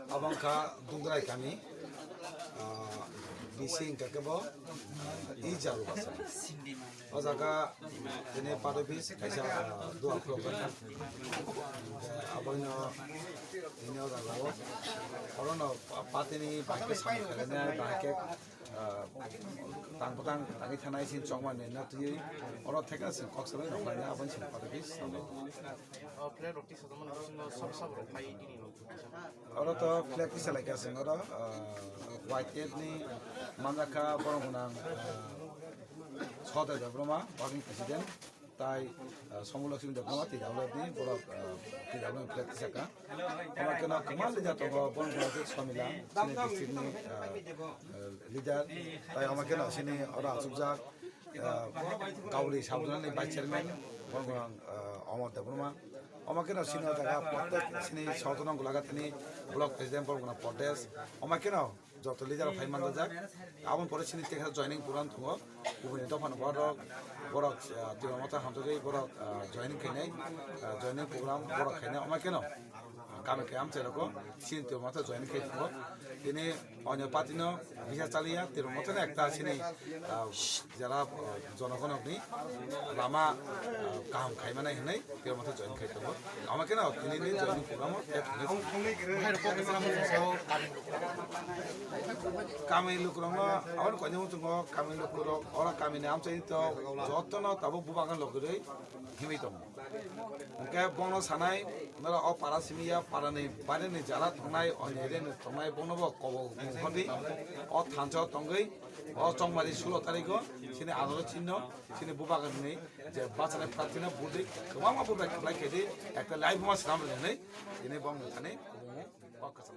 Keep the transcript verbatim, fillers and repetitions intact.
Abo wngkha Dugrai kami, ah, bisi wngkha khe bo, ah, Ijaru basa. O jaga tini party office kaisa, ah, dua khulok kha. Aboino tini o jaga o, orono pa-, party ni bahai khe samung khlainai, bahai khe, ah, tang bwtang tangwi thanai sin chokmani na twiwi oro thekna sin kok salai rok laina aboni sin party office. O flag rok tisa tongmani bisingo sabo sabo rok phai tini. Oro to flag tisa lai kha chwng oro, ah, Y T F ni manjakha borok gwnang, ah, Soda Debbarma, working president, tai, ah, Somulok Singh Debbarma, T W F ni borok, ah, T W F ni flag tisa kha. Omo khe no kwbangma leader tongo, borok gwnang khe Somila, chini district ni, ah, ah, leader, tai omo khe no chini oro achukjak, ah, Gauri Sabjana ni vice chairman, borok gwnang, ah, Omor Debbarma. Omo khe no chini o jaga protek chini Sotono Gulaghati ni block president borok gwnang Pradesh. Omo khe no joto leader rok phai manjak. Aboni pore chini tekha joining program tongo. Kubuni dopha ni borok, borok, ah, Tipra Motha hamjagwi borok, ah, joining khainai, ah, joining program borok khainai. Omo khe no kami khe amchai rok chini Tipra Motha joining khai tongo. Tini onyo party no bisa chaliya, Tipra Motha ni ekta chini, ah, jara, ah, jonogonok ni lama, ah, kaham khaimani hinwi Tipra Motha join khai tongo. Ama khe no tini ni join program o tei thangwi tongo. Kami lukurok no, abo ni koinai muchungo kami lukurok, oro kami ni amchai to joto no tabuk bubagan logirwi himwi tongo. Hwnkhe bono sanai, noro o para simi ya, para ni baire ni jala tongnai, o ni area ni tongnai, bono bo kobo mung hodi, o thansa o tongwi, o chongmari sulo tariko, chini adaro chinno, chini bubagan ni je bachana prarthi no budi, kwbangma bubai khlai khe di, ekta live ma swnam rwnai, chini bong thani, o kwcham.